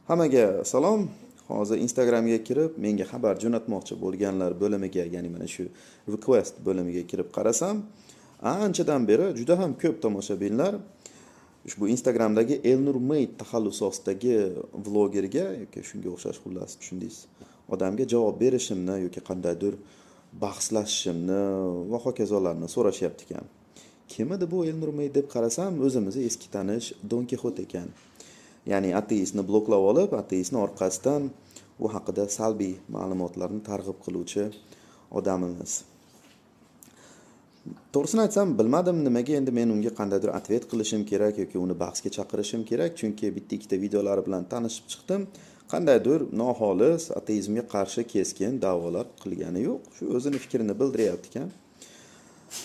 Hammaga salom. Hozir Instagramga kirib, menga xabar jo'natmoqchi bo'lganlar bo'limiga, ya'ni mana shu request bo'limiga kirib qarasam, anchadan beri juda ham ko'p tomoshabinlar ushbu Instagramdagi Elnur Made taxallusi ostidagi vlogerga yoki shunga o'xshash, xullas, tushundingiz, odamga javob berishimni yoki qandaydir bahslashishimni va hokazolarni so'rashyapti ekan. Kim edi bu Elnur Made deb qarasam, o'zimizni eski tanish Don Kixot ekan. Ya'ni ateistni bloklab olib, ateistni orqasidan u haqida salbiy ma'lumotlarni targ'ib qiluvchi odamimiz. To'g'risini aytsam, bilmadim, nimaga endi men unga qandaydir ответ qilishim kerak yoki uni bahsga chaqirishim kerak, chunki bitta ikkita videolari bilan tanishib chiqdim. Qandaydir noxolis ateizmga qarshi keskin da'volar qilgani yo'q. Shu o'zini fikrini bildiryapti ekan.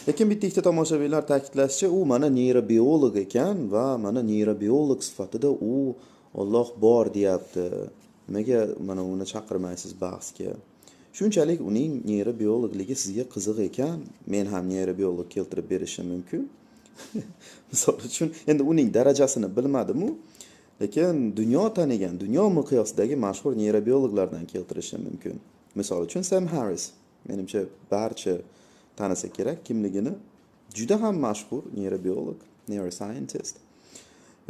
Lekin bitta ikkita tomoshabinlar ta'kidlashicha, u mana neyrobiolog ekan va mana neyrobiolog sifatida u Alloh bor deyapti. Nimaga mana uni chaqirmaysiz bahsga? Shunchalik uning neyrobiologligi sizga qiziq ekan, men ham neyrobiolog keltirib berishim mumkin. Misol uchun, endi uning darajasini bilmadim-u, lekin dunyo tanigan, dunyo miqyosidagi mashhur neyrobiologlardan keltirishim mumkin. Misol uchun, Sam Harris, menimcha, barcha tanisa kerak kimligini, juda ham mashhur neyrobiolog, neuroscientist.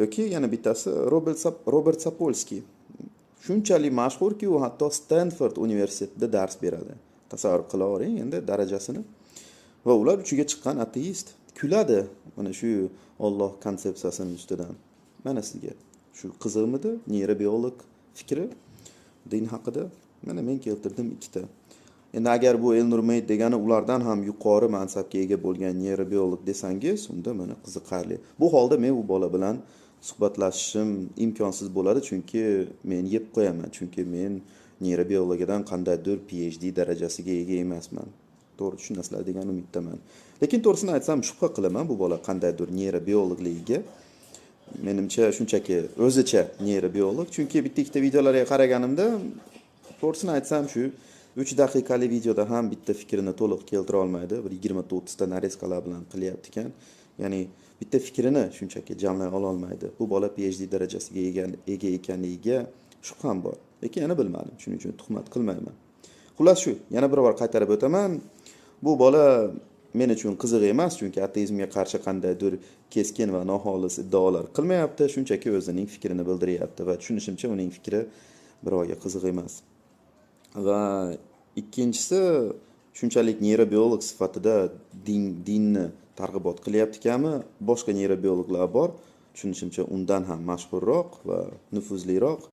Yoki yana bittasi Robert Sapolskiy. Shunchalik mashhurki, u hatto Stanford universitetida dars beradi. Tasavvur qila oling endi darajasini. Va ular uchiga chiqqan ateist kuladi mana shu Olloh konsepsiyasining ustidan. Mana sizga shu qiziqmidi neyrobiolog fikri din haqida? Mana men keltirdim ikkita. Endi agar bu Elnur Made degani ulardan ham yuqori mansabga ega bo'lgan neyrobiolog desangiz, unda mana qiziqarli. Bu holda men u bola bilan suhbatlashishim imkonsiz bo'ladi, chunki men yeb qo'yaman, chunki men neyrobiologiyadan qandaydir PhD darajasiga ega emasman. To'g'ri tushunasizlar degan umiddaman. Lekin to'g'risini aytsam, shubha qilaman bu bola qandaydir neyrobiologligiga. Menimcha, shunchaki o'zicha neyrobiolog, chunki bitta ikkita videolarga qaraganimda, to'g'risini aytsam, shu 3 daqiqalik videoda ham bitta fikrini to'liq keltira olmaydi. Bir 20 ta 30 ta нарезка lar bilan qilyapti ekan. Ya'ni bitta fikrini shunchaki jamlay ololmaydi. Bu bola PhD darajasiga ega ekanligiga shubham bor. Lekin yana bilmadim, shuning uchun tuhmat qilmayman. Xullas shu, yana bir bor qaytarib o'taman. Bu bola men uchun qiziq emas, chunki ateizmga qarshi qandaydir keskin va noxolis iddaolar qilmayapti, shunchaki o'zining fikrini bildiryapti va tushunishimcha, uning fikri birovga qiziq emas. Va ikkinchisi, shunchalik neyrobiolog sifatida dinni targ'ibot qilyapti ekanmi? Boshqa neyrobiologlar bor, tushunishimcha, undan ham mashhurroq va nufuzliroq.